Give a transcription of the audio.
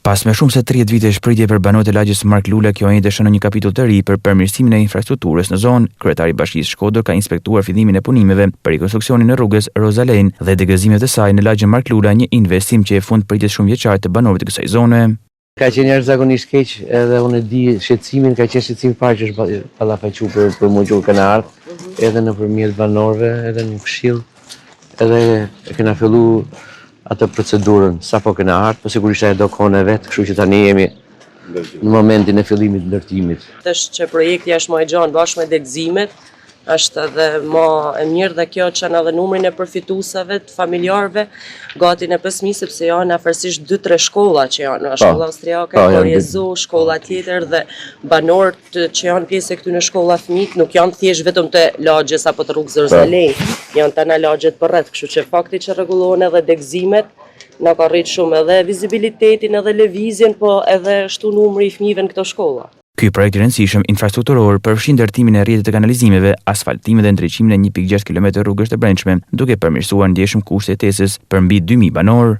Pas më shumë se 30 vitesh pritje për banorët e lagjes Mark Lula, kjo e enjte shënon një kapitull të ri për përmirësimin e infrastrukturës në zonë. Kryetari i Bashkisë Shkodër ka inspektuar fillimin e punimeve për rikonstruksionin e rrugës Roza Lane dhe degëzimeve të saj në lagjen Mark Lula, një investim që i jep fund pritjes shumëvjeçare të banorëve të kësaj zone. Ka qenë jashtëzakonisht keq, edhe unë e di shqetësimin, ka qenë shqetësimi i parë që është ballafaqu për për mua që kur kena ardhë, edhe nëpërmjet banorëve, edhe në këshill, edhe e kena fillu atë procedurën sapo kena ardhë, po sigurisht ajo do kohën e vet, kështu që tani jemi në momentin e fillimit të ndërtimit. Tash që projekti është më i gjanë bashkë me degëzimet, është edhe më e mirë dhe kjo çon edhe numrin e përfituesve të familjarëve gati në 5000 sepse janë afërsisht 2-3 shkolla që janë, po, shkolla austriake, po, Korjezu, shkolla tjetër dhe banorët që janë pjesë e këtyre shkolla fëmijët nuk janë thjesht vetëm të lagjes apo të rrugës Roza Lane, janë tana lagjet përreth, kështu që fakti që rregullohen edhe degëzimet na ka rritë shumë edhe vizibilitetin edhe lëvizjen, po edhe shtu numri i fëmijëve në këto shkolla. Ky projekt i rëndësishëm infrastrukturor përfshin ndërtimin e rrjetit të kanalizimeve, asfaltimin dhe ndriçimin e 1.6 kilometra rrugësh të brendshme, duke përmirësuar ndjeshëm kushtet e jetesës për mbi 2000 banorë.